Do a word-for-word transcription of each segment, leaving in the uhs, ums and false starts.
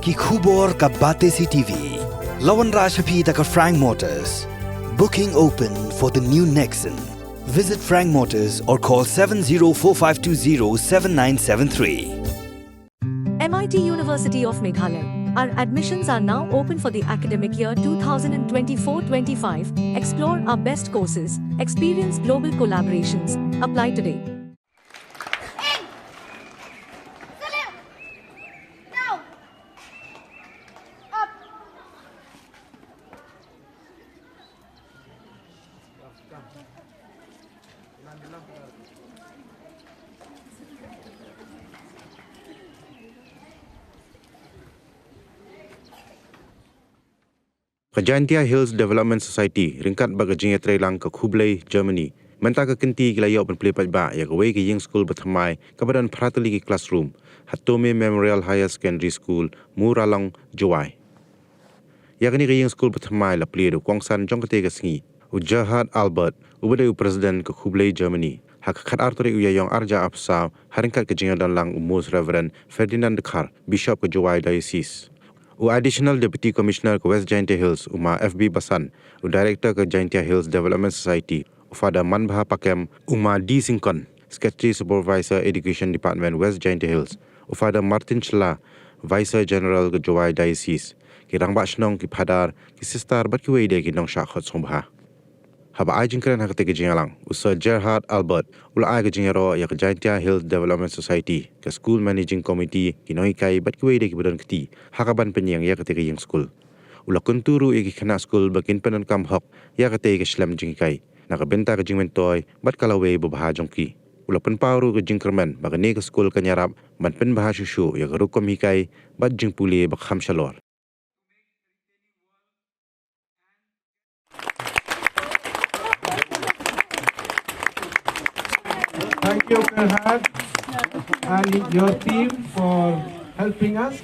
Ki khubor ka Batesi T V. La wanrah sha phi da ka Frank Motors. Booking open for the new Nexon. Visit Frank Motors or call seven zero four five two zero seven nine seven three. M I T University of Meghalaya. Our admissions are now open for the academic year two thousand twenty-four twenty-five. Explore our best courses, experience global collaborations. Apply today. Ka Jaintia Hills Development Society ryngkat bad ka jingïatreilang ka Khublei, Germany, mynta ka kynti ki la ïoh ban plie paidbah ïa kawei ka ïing skul bathymmai kaba don phra tylli ki classroom ha Tome Memorial Higher Secondary School, Mooralong, Jowai. Ïa kane ka ïing skul bathymmai la plie da u kongsan jong katei ka sngi, u Gerhard Albert, uba dei u president ka Khublei, Germany, ha ka khatar tarik u Ïaïong arhajar arphew saw, ha ryngkat ka jingïadonlang u Most Reverend Ferdinand Dkhar, Bishop ka Jowai Diocese. U Additional Deputy Commissioner ka West Jaintia Hills, u Ma F B Basan, u Director ka Jaintia Hills Development Society, u Father Manbha Pakem, u Ma D Syngkon, Secretary Supervisor Education Department West Jaintia Hills, u Father Martin Shylla, Vicar General ka Jowai Diocese, ki rangbah shnong, ki phadar, ki sister bad kiwei de ki nongshah khot sngewbha. Haba ai jingkren ha katei ka jingïalang, u Sir Gerhard Albert u la ai ka jingïaroh ïa ka Jaintia Hills Development Society, ka School Managing Committee, ki nonghikai bad kiwei de kiba don kti ha kaban pynïeng ïa katei ka ïing skul. U la kyntu ruh ïa ki khynnah skul ba kin pyndonkam hok ïa katei ka shlem jinghikai na ka bynta ka jingmyntoi bad ka lawei babha jong ki. U la pynpaw ruh ka jingkyrmen ba kane ka skul kan ïarap ban pynbha shuh shuh ïa ka rukom hikai bad jingpule ba kham shalor. Thank you, Gerhard, and your team for helping us.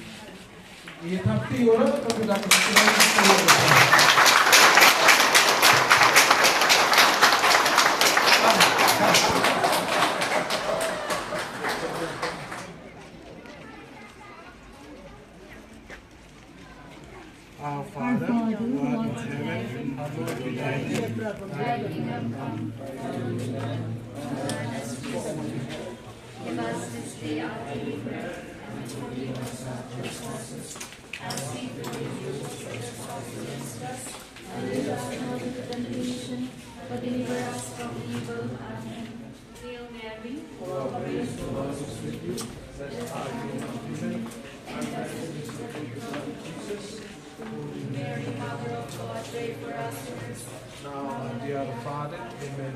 Our Father, who art in heaven, hallowed be thy name. Thy kingdom come, thy will be done on earth as it is in heaven. Give us this day our daily bread, and forgive us our trespasses, as we forgive those who trespass against us. And lead us not into temptation, but deliver us from evil. Amen. Hail Mary, full of grace, the Lord is with you. Blessed are you among women, and blessed is the fruit of your womb, Jesus. Holy Mary, Mother of God, pray for us sinners, now and at the hour of our death. Amen.